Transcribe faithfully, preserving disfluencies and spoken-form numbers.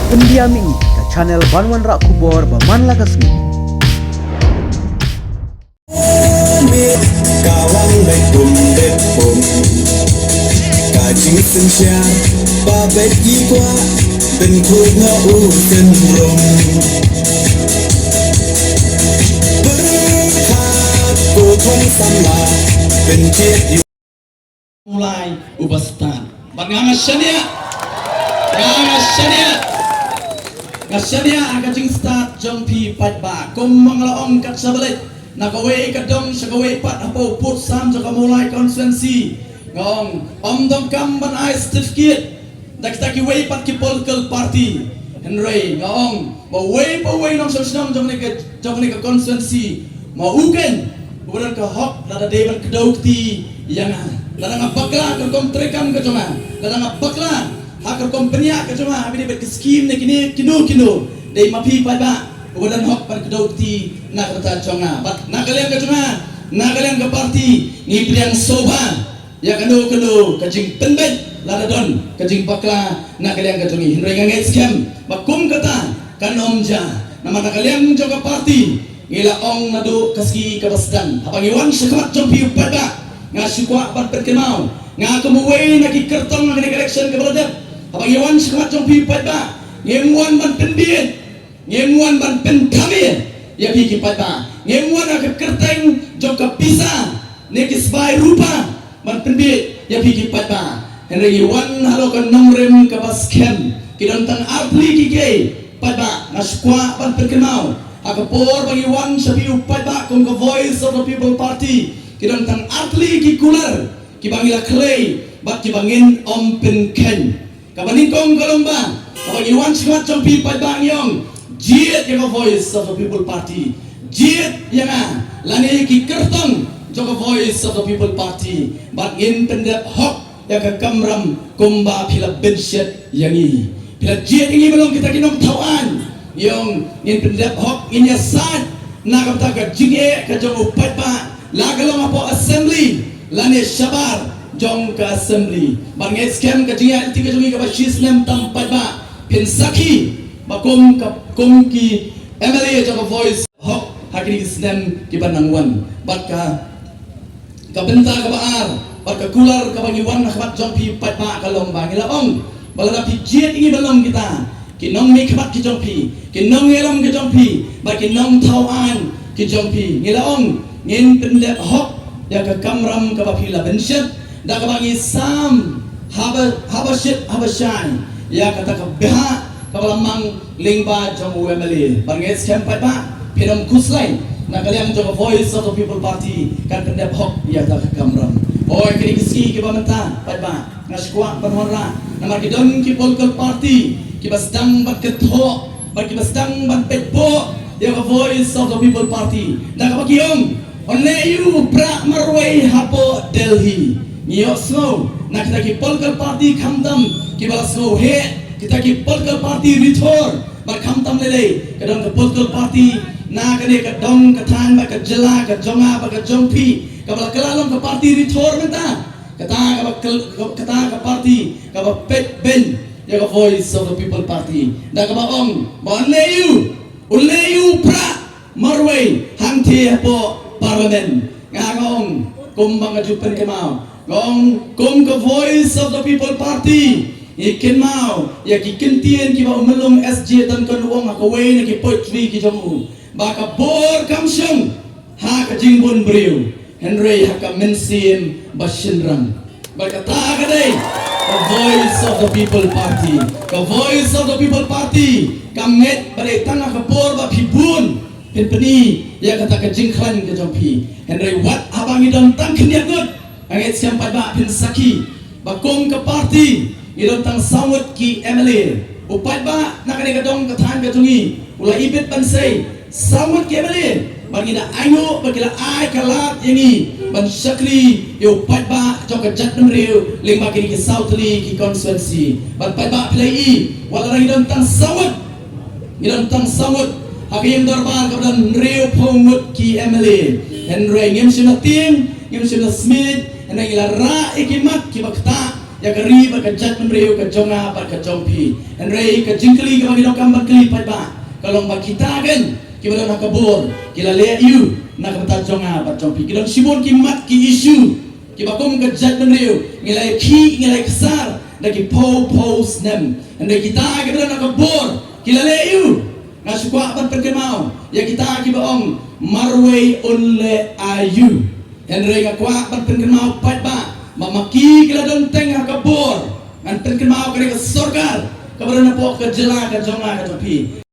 Pyndiam ïa ngi ka channel ban wanrah khubor ba man la ka sngi. Ka wan beit kum beit kum. Ka jingsynshar ba beit ki kwah, pynkhuid noh u synrum. Pyrkhat ko khong samla, pynjied ïa u Mulai uba stad. Bad nga nga shaniah. Nga nga shaniah. Nga shaniah ha ka jingstad jong phi paidbah. Kum ma nga la ong kat sha ba leit, na kawei ka dong sha kawei pat hapoh u pud sam jong ka Mawlai constituency, nga ong, ym donkam ban ai certificate da kita kiwei pat ki political party. Hynrei nga ong ba uwei pa uwei u nongshong shnong jong kane ka, jong kane ka constituency, ma u keiñ uba don ka hok lada dei ban kdew kti ïa nga. Lada nga bakla ha ka rukom treikam ka jong nga, lada nga bakla ha ka rukom bniah ka jong nga ha kine bad ki skim ne kine kino kino, dei ma phi paidbah uba don hok ban kdew kti na ka bynta jong nga. Bad na ka liang ka jong nga, na ka liang ka party, ngi pdiang sngewbha ïa kano kano ka jingpynbeit lada don ka jingbakla na ka liang ka jong ngi. Hynrei nga ngeit skhem ba kum kata kan ym jia. Namar na ka liang jong ka party, ngi la ong naduh ka sngi kaba sdang. Haba ngi wan sha khmat jong phi u paidbah, nga shu kwah ban pynkynmaw, nga kum uwei na ki kyrtong ha kane ka election kaba la dep. Haba ngi wan sha khmat jong phi u paidbah, ngim wan ban pynbieit, ngim wan ban pynthame ïa phi ki paidbah. Ngim wan ha ka kyrteng jong ka pisa ne ki sbai rupa ban pynbieit ïa phi ki paidbah. Hynrei ngi wan halor ka nongrim kaba skhem. Ki don tang artylli ki kiei, paidbah, nga shu kwah ban pynkynmaw. Ha ka por ba ngi wan sha phi u paidbah kum ka Voice of the People Party, ki don tang artylli ki kular kiba ngi la khlei bad kiba ngin ym pynkheiñ. Kaba nyngkong ka long ba, haba ngi wan sha khmat jong phi paidbah ngi ong, jied ïa ka Voice of the People Party. Jied ïa nga lane ki kyrtong jong ka Voice of the People Party. Bad ngin pyndep hok ïa ka kamram kumba phi la bynshet ïa ngi. Phi la jied ïa ngi ban long kita ki nongthaw aiñ. Ngi ong ngin pyndep hok, ngin ïasaid na ka bynta ka jingeh ka jong u paidbah, la ka long hapoh assembly lane shabar jong ka assembly. Bad nga ngeit skhem ka jingïaid lynti ka jong ngi kaba shi snem tam paidbah, phin sakhi ba kum ka, kum ki M L A jong ka Voice hok ha kine ki snem kiba nang wan. Bad ka, ka bynta kaba ar bad ka kular kaba ngi wan ha khmat jong phi paidbah ka long ba ngi la ong ba lada phi jied ïa ngi ban long kita ki nongmihkhmat ki jong phi, ki nongïalam ki jong phi, bad ki nongthaw aiñ ki jong phi, ngi la ong ngin pyndep hok ïa ka kamram kaba phi la bynshet, da kaba ngi sam haba, haba shit haba shai ïa kata ka bhah kaba la mang lyngba jong u M L A. Bad nga ngeit skhem paidbah, phin ym khuslai, na ka liang jong ka Voice of the People Party kan pyndep hok ïa kata ka kamram. Hooid, kine ki sngi kiba mynta paidbah, nga shu kwah ban wanrah namar ki don ki political party kiba sdang ban kynthoh bad kiba sdang ban peit poh ïa ka Voice of the People Party. Da kaba ki ong, un leh aïu u prah marwei hapoh Delhi? Ngi ïohsngew na kita ki political party khamtam kiba la sngewheh, kita ki political party rithor, bad khamtam lei lei ka don ka political party na kane ka dong ka thaiñ bad ka jylla ka jong nga bad ka jong phi kaba la kylla long ka party rithor mynta. Kata kaba kyl-, kata ka party kaba peit beiñ ïa ka Voice of the People Party. Da kaba ong ba un leh aïu, un leh aïu u prah marwei hangtei hapoh Parliament. Nga ka ong kumba nga ju pynkynmaw, nga ong kum ka Voice of the People Party, ngi kynmaw ïa ki kyntien kiba u Myllung S J Duncan u ong ha kawei na ki poetry ki jong u, ba ka bor kam shong ha ka jingbun briew, hynrei ha ka mynsiem ba shynrang. Bad kata ka dei ka Voice of the People Party. Ka Voice of the People Party kam ngeit ba dei tang ha ka por ba phi bun phin pyni ïa kata ka jingkhlaiñ ka jong phi. Hynrei wat haba ngi don tang khyndiat ngut, nga ngeit skhem paidbah phin sakhi ba kum ka party ngi don tang saw ngut ki M L A. U paidbah na kane ka dong ka thaiñ ka jong ngi u la ibit ban sei saw ngut ki M L A, bad ngi da ainguh ba ki la ai ka lad ïa ngi ban shakri ïa u paidbah jong ka jaitbynriew lyngba kine ki saw tylli ki constituency. Bad paidbah phi la ïohi, wat la ngi don tang saw ngut, ngi don tang saw ngut ha ka ïing dorbar kaba don hynriewphew ngut ki M L A, hynrei ngim shym la tieng, ngim shym la smiej, hynrei ngi la rah ïa ki mat kiba ktah ka ri bad ka jaitbynriew ka jong nga bad ka jong phi. Hynrei ka jingkylli kaba ngi donkam ban kylli pat ba ka long ba kita ken kiba don ha ka bor ki la leh aiu na ka bynta jong nga bad jong phi? Ki don shibun ki mat ki issue kiba kum ka jaitbynriew ngi la ïakhih ngi la ïaksaid da ki phew phew snem. Hynrei kita kiba don ha ka bor ki la leh aiu? Nga shu kwah ban pynkynmaw ïa kita kiba ong marwei un leh aiu. Hynrei nga kwah ban pynkynmaw pat ba ma ki ki la don teng ha ka bor. Ngan pynkynmaw ka dei ka sorkar kaba don hapoh ka jylla ka jong nga ka jong phi.